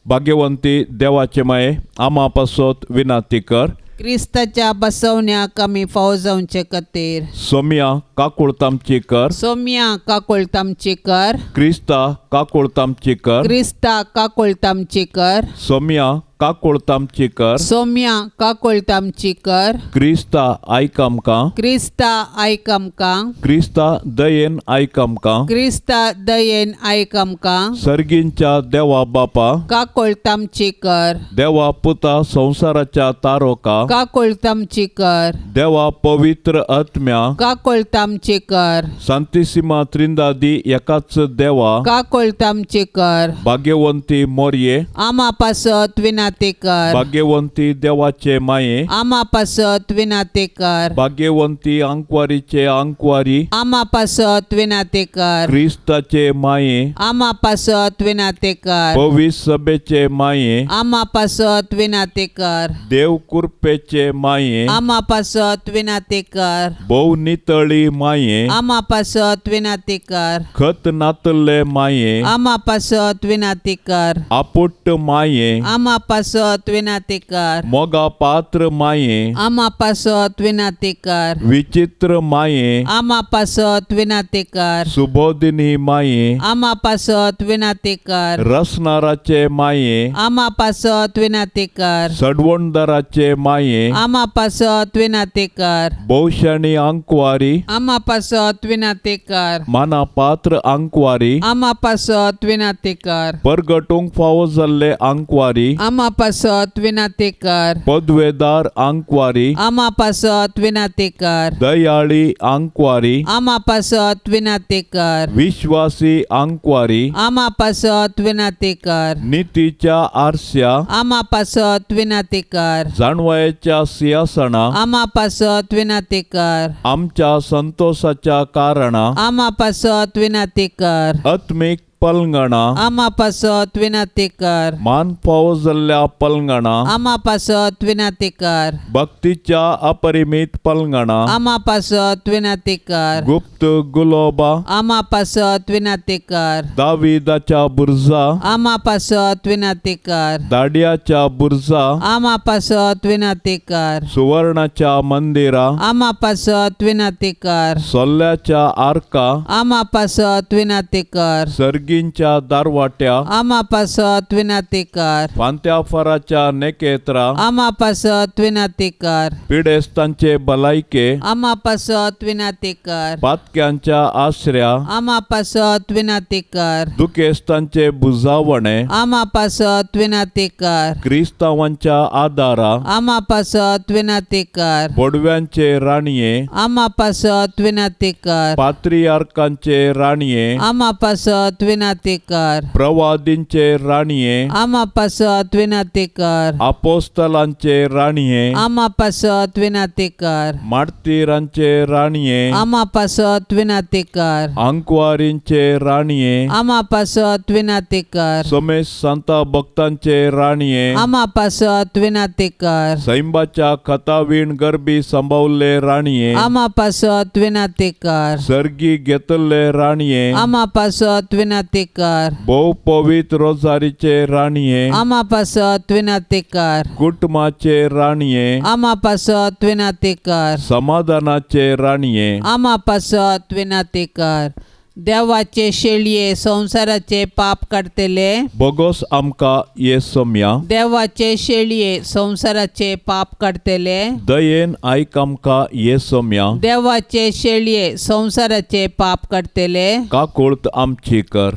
भाग्यवंती देवाचे माये आमा पासत विनंती कर. क्रिस्ताच्या बसवण्याक आमी फावो जावचे खातीर. सोम्या काकुळतामची कर. सोम्या काकुळतामची कर. क्रिस्ता काकुळतामची कर. क्रिस्ता काकुळतामची कर. सोम्या काकुळतामची कर. सोम्या काकुळतामची कर. क्रिस्ता आयक आमकां. क्रिस्ता आयक आमकां. क्रिस्ता दयेन आयक आमकां. क्रिस्ता दयेन आयक आमकां. सर्गींच्या देवा बापा काकुळतामची कर. देवा पुता संवसाराच्या तारोका काकुळतामची कर. देवा पवित्र आत्म्या काकुळतामची कर. सांतिसिमा त्रिंदादी एकाच देवा काकुळतामची कर. भाग्यवंती मोरये आमा पासत विनंती कर. भाग्यवंती देवाचे माये आमा पासत विनंती कर. भाग्यवंती आंकवारीचे आंकवारी आमा पासत विनंती कर. क्रिस्ताचे माये आमा पासत विनंती कर. पवित्र सभेचे माये आमा पासत विनंती कर. देव कृपेचे माये आमा पासत विनंती कर. भोव नितळी माये आमा पासत विनंती कर. खत नातल्ले माये आमा पासत विनंती कर. आपुट्ट माये आमा पासत विनंती कर. मोगा पात्र माये आमा पासत विनंती कर. विचित्र माये आमा पासत विनंती कर. सुबोधिनी माये आमा पासत विनंती कर. रसनाराचे माये आमा पासत विनंती कर. सडवणदाराचे माये आमा पासत विनंती कर. भोवशाणी आंकवारी आमा पासत विनंती कर. माना पात्र आंकवारी आमा पासत विनंती कर. परगटूंक फावो जाल्ले आंकवारी आमा पासत विनंती कर. पदवेदार आंकवारी आमा पासत विनंती कर. दयाळी आंकवारी आमा पासत विनंती कर. विश्वासी आंकवारी आमा पासत विनंती कर. नितीच्या आरस्या आमा पासत विनंती कर. जाणवायेच्या सिंहासना आमा पासत विनंती कर. आमच्या संतोषाच्या कारणा आमा पासत विनंती कर. आत्मीक पलंगणा आमा पासत विनंती कर. मान फावो जाल्ल्या पलंगणा आमा पासत विनंती कर. भक्तीच्या अपरिमीत पलंगणा आमा पासत विनंती कर. गुप्त गुलोबा आमा पासत विनंती कर. दाविदाच्या बुर्जा आमा पासत विनंती कर. दाडियाच्या बुर्जा आमा पासत विनंती कर. सुवर्णाच्या मंदिरा आमा पासत विनंती कर. सोल्ल्याच्या आर्का आमा पासत विनंती कर. सर्गींच्या दारवाट्या आमा पासत विनंती कर. फांत्याफराच्या नेकेत्रा आमा पासत विनंती कर. पिडेस्तांचे भलायके आमा पासत विनंती कर. पातक्यांच्या आसऱ्या आमा पासत विनंती कर. दुखेस्तांचे बुजावणे आमा पासत विनंती कर. क्रिस्तावांच्या आदारा आमा पासत विनंती कर. बोडव्यांचे राणये आमा पासत विनंती कर. पात्रियार्कांचे राणये आमा पासत विनंती विनाती कर. प्रवादींचे राणये, आमा पासत विनाती कर. आपोस्तलांचे राणये, आमा पासत विनाती कर. मार्तीरांचे राणये, आमा पासत विनाती कर. आंकवारींचे राणये, आमा पासत विनाती कर. समेश सांता भक्तांचे राणये, आमा पासत विनाती कर. सैंबाच्या खतावीण गरबी सांबावल्ले राणये, आमा पासत विनाती कर. सर्गी घेतल्ले राणये, आमा पासत विनाती कर. भोव पवित्र रोजारीचे राणये, आमा पासत विनाती कर. कुटुंबाचे राणये, आमा पासत विनाती कर. समाधानाचे राणये, आमा पासत विनाती कर. देवाचे शेळये संवसाराचे पाप काडटले, बोगोस आमकां ये सोम्या. देवाचे शेळये संवसाराचे पाप काडटले, दयेन आयक आमकां ये सोम्या. देवाचे शेळये संवसाराचे पाप काडटले, काकुळत आमची कर.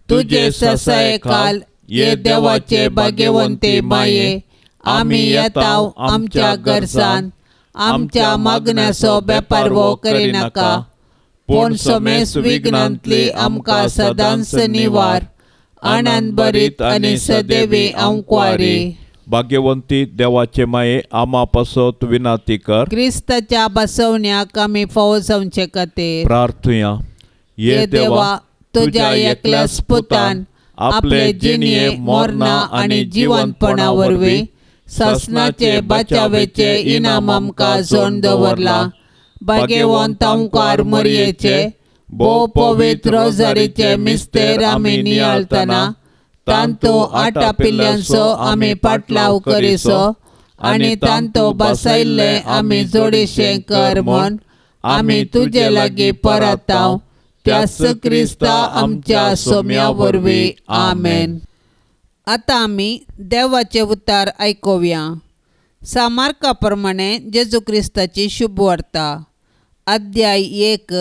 तुजे ससायकाल ये देवाचे भाग्यवंते माये, आमी येताव आमच्या गरजान, आमच्या मागण्याचो बेपारवो करिनाका, पूण समेस विघ्नांतली आमकां सदांच निवार. आनंद भरीत आनी सदैवी आंकवारी. भाग्यवंती देवाचे माये, आमा पासत विनाती कर. क्रिस्ताच्या बसवण्याक आमी फावो जावचे खातीर प्रार्थुया. ये देवा, तुज्या एकल्याच पुतान आपले जिणये मरणा आनी जिवंतपणा वरवीं सासणाचे बचावेचे इनाम आमकां जोडून दवरलां. भाग्यवंत आमकार मरयेचे भोव पवित्र रोजारीचे मिस्तेर आमी नियाळतना तांतो आटापिल्ल्यांचो आमी पाटलाव करिसो आनी तांतो बसयल्ले आमी जोडीशें कर म्हूण आमी तुजे लागीं परताव त्याच क्रिस्ता आमच्या सोम्या वरवीं. आमेन. आतां आमी देवाचें उतार आयकुया. सामार्का प्रमाणे जेजू क्रिस्ताची शुभवार्ता, अध्याय 1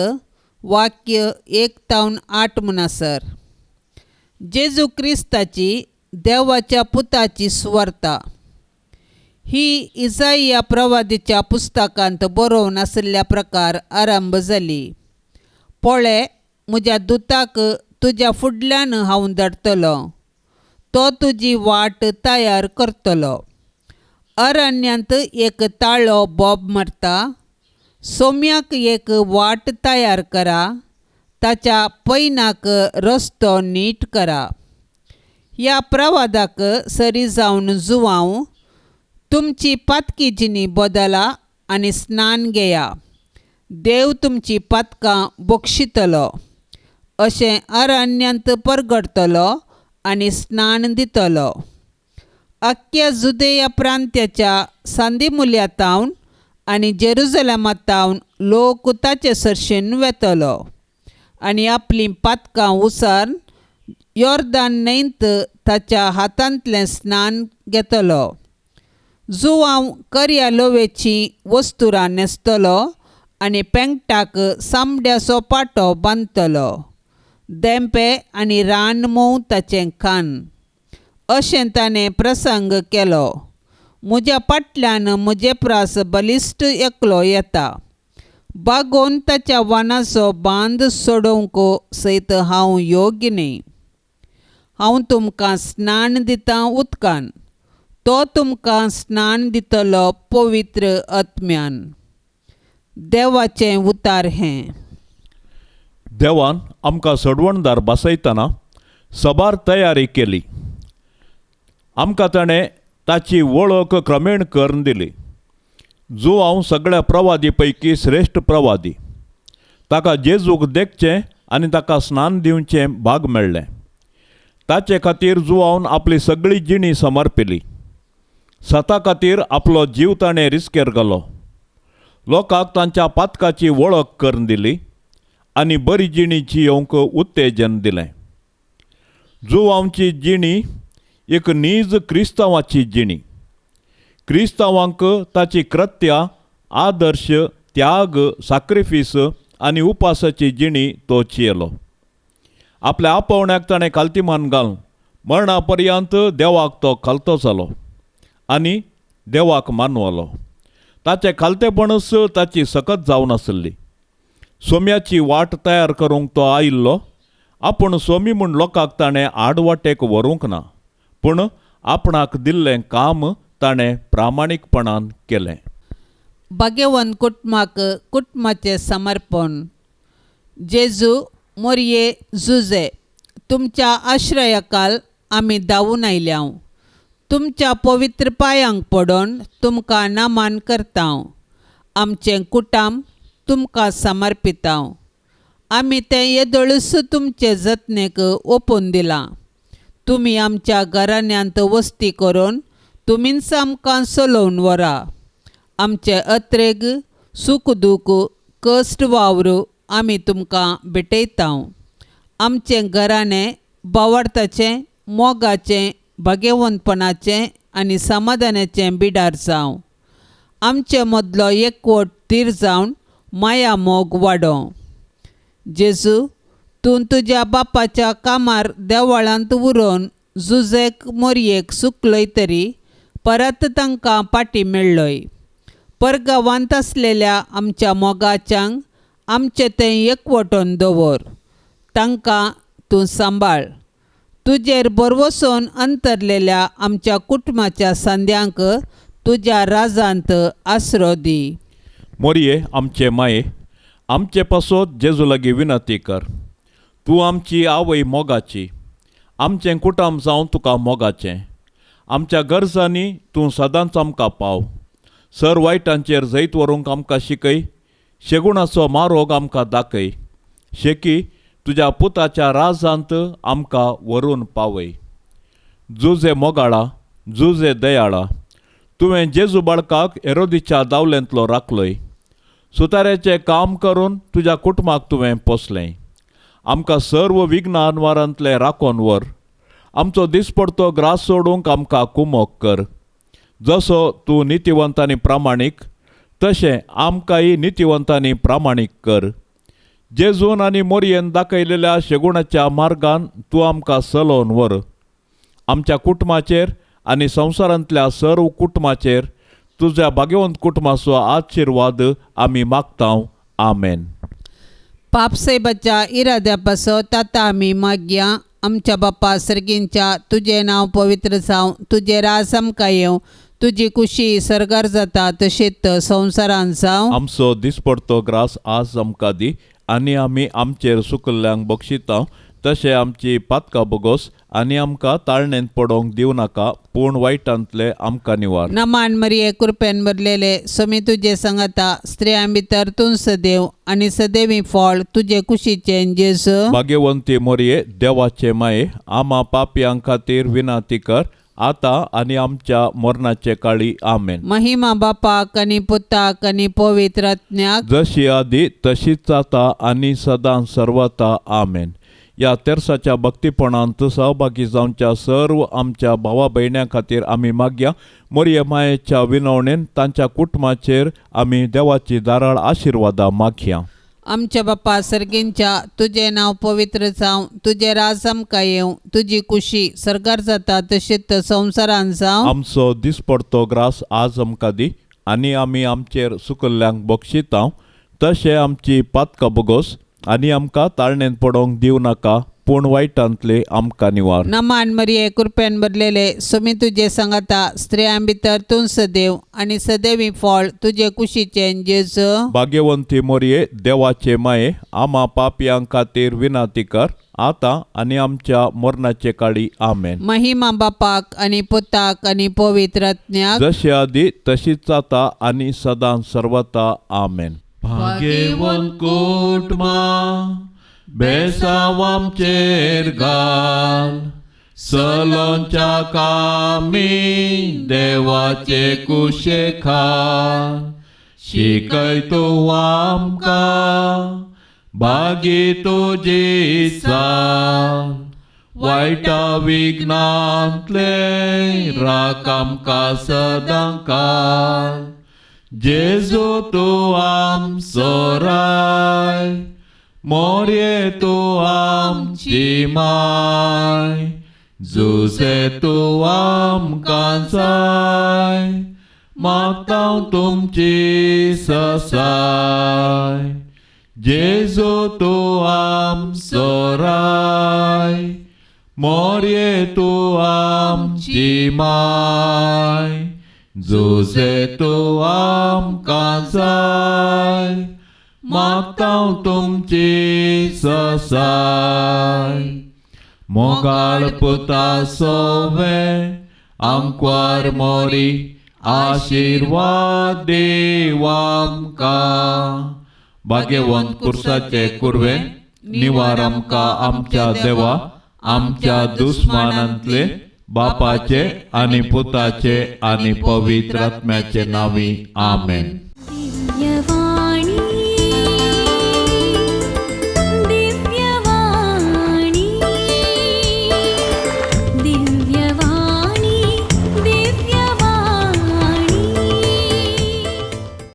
वाक्य 1 तावन 8 म्हणसर. जेजू क्रिस्ताची देवाच्या पुताची सुवार्ता ही इजाइया प्रवादीच्या पुस्तकांत बरोवन आशिल्ल्या प्रकार आरंभ जाली. पळय, म्हज्या दुताक तुज्या फुडल्यान हांव धाडटलो, तो तुजी वाट तयार करतलो. अरण्यांत एक ताळो बोब मारता, सोम्याक एक वाट तयार करा, ताच्या पैनाक रस्तो नीट करा. ह्या प्रवादाक सरी जावन जुवांव, तुमची पातकी जिणी बदला आनी स्नान घेया, देव तुमची पातकां बक्षितलो, अशें अरण्यांत परगडतलो आनी स्नान दितलो. अख्ख्या जुदेया प्रांत्याच्या सांदिमुल्यातावन आनी जेरुजलमातावन लोक ताचे सरशेन वेतलो आनी आपलीं पातकां उसार योर्दान न्हंयत ताच्या हातांतलें स्नान घेतलो. जुवांव करया लोवेची वस्तुरां न्हेसतलो आनी पेंगटाक सामड्याचो पाटो बांदतलो. देंपे आनी रान मोव ताचें खान. अशें ताणें प्रसंग केलो. म्हज्या फाटल्यान म्हजे प्रास बलिश्ट एकलो येता, बागोवन ताच्या वानाचो बांद सोडोवंक सयत हांव योग्य न्ही. हांव तुमकां स्नान दितां उदकान, तो तुमकां स्नान दितलो पवित्र आत्म्यान. देवाचें उतार हें. देवान आमकां सोडवणदार बसयतना सबार तयारी केली. आमकां ताणें ताची वळख क्रमेण करून दिली. जुवांव सगळ्या प्रवादी पैकी श्रेश्ठ प्रवादी. ताका जेजूक देखचें आनी ताका स्नान दिवचें भाग मेळ्ळें. ताचे खातीर जुवावन आपली सगळी जिणी समर्पिली. सता खातीर आपलो जीव ताणें रिस्केर घालो. लोकांक तांच्या पातकाची वळख करून दिली आनी बरी जिणी जियोवंक उत्तेजन दिलें. जुवांवची जिणी एक नीज क्रिस्तांवाची जिणी. क्रिस्तांवांक ताची कृत्या, आदर्श, त्याग, साक्रिफीस आनी उपासाची जिणी तो चियलो. आपल्या आपोवण्याक ताणें खालतीमान घालून मरणा पर्यंत देवाक तो खालतो जालो आनी देवाक मानवलो. ताचें खालतेपणच ताची सकत जावन आसली. सोम्याची वाट तयार करूंक तो आयिल्लो आपूण स्वामी म्हूण लोकांक ताणें आडवाटेक व्हरूंक ना, पूण आपणाक दिल्लें काम ताणें प्रामाणीकपणान केलें. भाग्यवंत कुटुंबाक कुटुंबाचें समर्पण. जेजू मोरये जुजे, तुमच्या आश्रयाकाल आमी धांवून आयल्या. तुमच्या पवित्र पांयांक पडून तुमकां नमन करता. आमचें कुटुंब तुमकां समर्पिता. आमी तें येदोळूच तुमचे जतनेक ओपून दिलां. तुमी आमच्या घराण्यांत वस्ती करून तुमीच आमकां चलोवन व्हरा. आमचे अत्रेग सूख दूख कश्ट वावर आमी तुमकां भेटयता. आमचें घराणें भावार्थाचें, मोगाचें, भाग्यवंतपणाचें आनी समाधानाचें बिडार जावं. आमचे मदलो एकवट थीर जावन माया मोग वाडोवं. जेजू, तूं तुज्या बापाच्या कामार देवळांत उरोवन जुजेक मोरयेक सुकलय तरी परत तांकां पाटी मेळ्ळय. परगांवांत आसलेल्या आमच्या मोगाच्यांक आमचें तें एकवटोन दवर. तांकां तूं सांबाळ. तुजेर भरवसोन अंतरलेल्या आमच्या कुटुंबाच्या सांद्यांक तुज्या राजांत आसरो दी. मोरये आमचे माये, आमचे पासत जेजू लागीं विनंती कर. तूं आमची आवय मोगाची, आमचें कुटुंब जावन तुका मोगाचें. आमच्या गरजांनी तूं सदांच आमकां पाव. सर वायटांचेर जैत व्हरूंक आमकां शिकय. शेगुणाचो मारोग आमकां दाखय. शेकी तुज्या पुताच्या राजांत आमकां व्हरून पावय. जुजे मोगाळा, जुजे दयाळा, तुवें जेजू बाळकाक एरोदीच्या दावलेंतलो राखलोय. सुताऱ्याचें काम करून तुज्या कुटुंबाक तुवें पोसलें. आमकां सर्व विघ्नानवारांतलें राखोन व्हर. आमचो दिसपडतो ग्रास सोडूंक आमकां कुमोक कर. जसो तूं नितिवंत आनी प्रामाणीक, तशें आमकांय नितिवंत आनी प्रामाणीक कर. जेजून आनी मोरयेन दाखयलेल्या शेगुणाच्या मार्गान तूं आमकां चलोवन व्हर. आमच्या कुटुंबाचेर आनी संवसारांतल्या सर्व कुटुंबाचेर तुज्या भाग्यवंत कुटुंबाचो आशिर्वाद आमी मागता. आमेन. पापसाहेबाच्या इराद्या पासत आतां आमी मागया. आमच्या बापा सर्गींच्या, तुजें नांव पवित्र जावं, तुजें राज आमकां येवं, तुजी कुशी सर्गार जाता तशीच संवसारांत जावं. आमचो दिसपडतो ग्रास आज आमकां दी आनी आमी आमचेर सुकल्ल्यांक बक्षिता तशें आमची पातकां बोगोस आनी आमकां ताळणेंत पडोवंक दिवं नाका, पूण वायटांतले आमकां निवार. नमान मरिये, कृपेन भरलेले, स्वामी तुजे संगता, स्त्रियां भितर तूं सदैव आनी सदैवी फळ तुजे कुशीचें जेजू. भाग्यवंती मोरये, देवाचे माये, आमा पापयां खातीर विनंती कर आतां आनी आमच्या मरणाचे काळी. आमेन. महिमा बापाक आनी पुताक आनी पवित्र आत्म्याक, जशी आदी तशीच आतां आनी सदां सर्वता. आमेन. ह्या तेर्साच्या भक्तीपणांत सहभागी जावच्या सर्व आमच्या भावा भयण्यां खातीर आमी मागया. मोरये मायेच्या विनवणेन तांच्या कुटुंबाचेर आमी देवाची धाराळ आशिर्वादां मागया. आमच्या बापा सर्गींच्या, तुजें नांव पवित्र जावं, तुजें राज आमकां येवं, तुजी कुशी सर्गार जाता तशीच संवसारांत जावं. आमचो दिसपडतो ग्रास आज आमकां दी आनी आमी आमचेर सुकल्ल्यांक बक्षिता तशें आमची पातकां बोगोस आनी आमकां ताळणेंत पडोवंक दिवं नाका, पूण वायटांतले आमकां निवार. नमान मरिये, कृपेन भरलेले, स्वामी तुजे संगता, स्त्रियां भितर तूं सदैव आनी सदैवी फळ तुजे कुशीचें जेजू. भाग्यवंती मोरये, देवाचे माये, आमा पापयां खातीर विनंती कर आतां आनी आमच्या मरणाचे काळी. आमेन. महिमा बापाक आनी पुताक आनी पवित्र आत्म्याक, जशी आदी तशीच आतां आनी सदां सर्वता. आमेन. भाग्यवंत कुटुंबा, बेसांव आमचेर घाल, सलोंच्या कामी देवाचे कुशे खाल, शिकय तूं आमकां भागी तुजी चाल, वायटा विघ्नांतले राख आमकां सदां काल. जेजू तूं आमचो राय, मोरये तूं आमची माय, जुजे तूं आमकां जाय, मागता तुमची ससाय. जेजू तूं आमचो राय, मोरये तूं आमची माय, जुजे तूं आमकां जाय, मागता तुमची ससाय. मोगाळ पुता सोवे आंकवार मोरी, आशिर्वाद देव आमकां. भाग्यवंत कुर्साचे कुर्वे निवार आमकां आमच्या देवा, आमच्या दुस्मानांतले, बापाचे आनी पुताचे आनी पवित्र आत्म्याचे नांवी. आमेन. दिव्यवाणी.